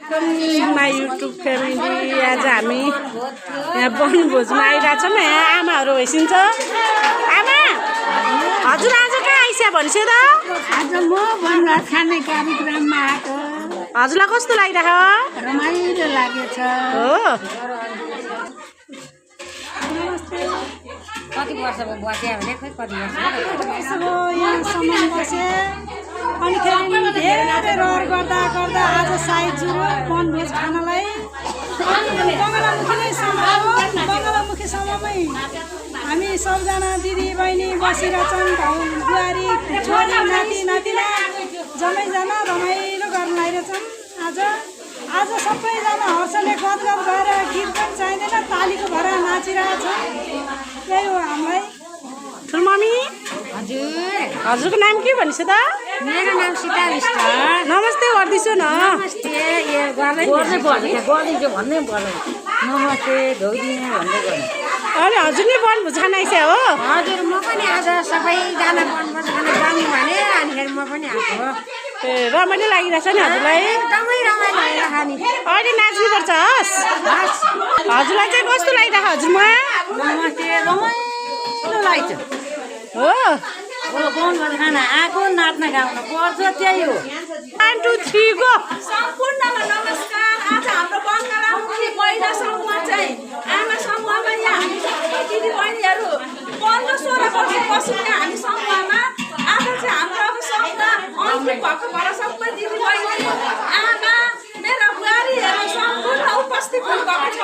My YouTube family आज हामी यहाँ वनभोजमा आइरहेको छौँ। यहाँ आमाहरू होइसिन्छ। आमा हजुर आज कहाँ आइस भन्छ त? आज म वनभोज खाने कार्यक्रममा आएको। हजुरलाई कस्तो लागिरहेको? रमाइलो लागेछ। हो कति वर्ष भयो बस्यो भने खै कति वर्ष यहाँसम्म बसे अनि फेरि धेरै रहर गर्दा गर्दा आज सायद जुरो वनभोज खानलाई बङ्गलामुखीसम्ममै हामी सबजना दिदी बहिनी बसिरहेछौँ। भाउ बुहारी छोरी नाति नातिना जम्मैजना रमाइलो गर्न लागिरहेछौँ। आज सबैजना हर्षले गदगद भएर गीत पनि चाहिँदैन, तालीको भएर नाचिरहेछौँ। त्यही हो हामीलाई। ठुलो मम्मी हजुरको नाम के भनिस् त? मेरो नाम सीता विष्ट। नमस्ते गर्दैछु न। नमस्ते गरिदिन्छु भन्नै पर्यो। नमस्ते धोइदिने भन्दै गर्नु। अरे हजुर नै वनभोज खान आइस हो? हजुर म पनि आज सबैजना वनभोज खान जाउँ भने अनिखेरि म पनि आएको। ए रमाइलो लागिरहेछ नि हजुरलाई? एकदमै रमाइलो भइरहेको नि। अहिले नाच्नुपर्छ हस्। हजुरलाई चाहिँ कस्तो लागिरहेको हजुरमा? नमस्ते रमाइलो लाग्छ हो वनभोज खान आएको, नाच्न गाउन पर्छ, त्यही हो। 1 2 3 गो। सम्पूर्णलाई नमस्कार। आज हाम्रो बङ्गलामुखी महिला समूह चाहिँ आमा समूहमा यहाँ हामी सबै दिदी बहिनीहरू 15-16 वर्ष बसेका हामी समूहमा आज चाहिँ हाम्रो अब सबका अन्तिम भएको भएर सबै दिदी बहिनी आमा मेरा बुहारीहरू सम्पूर्ण उपस्थित हुनुभएको छ।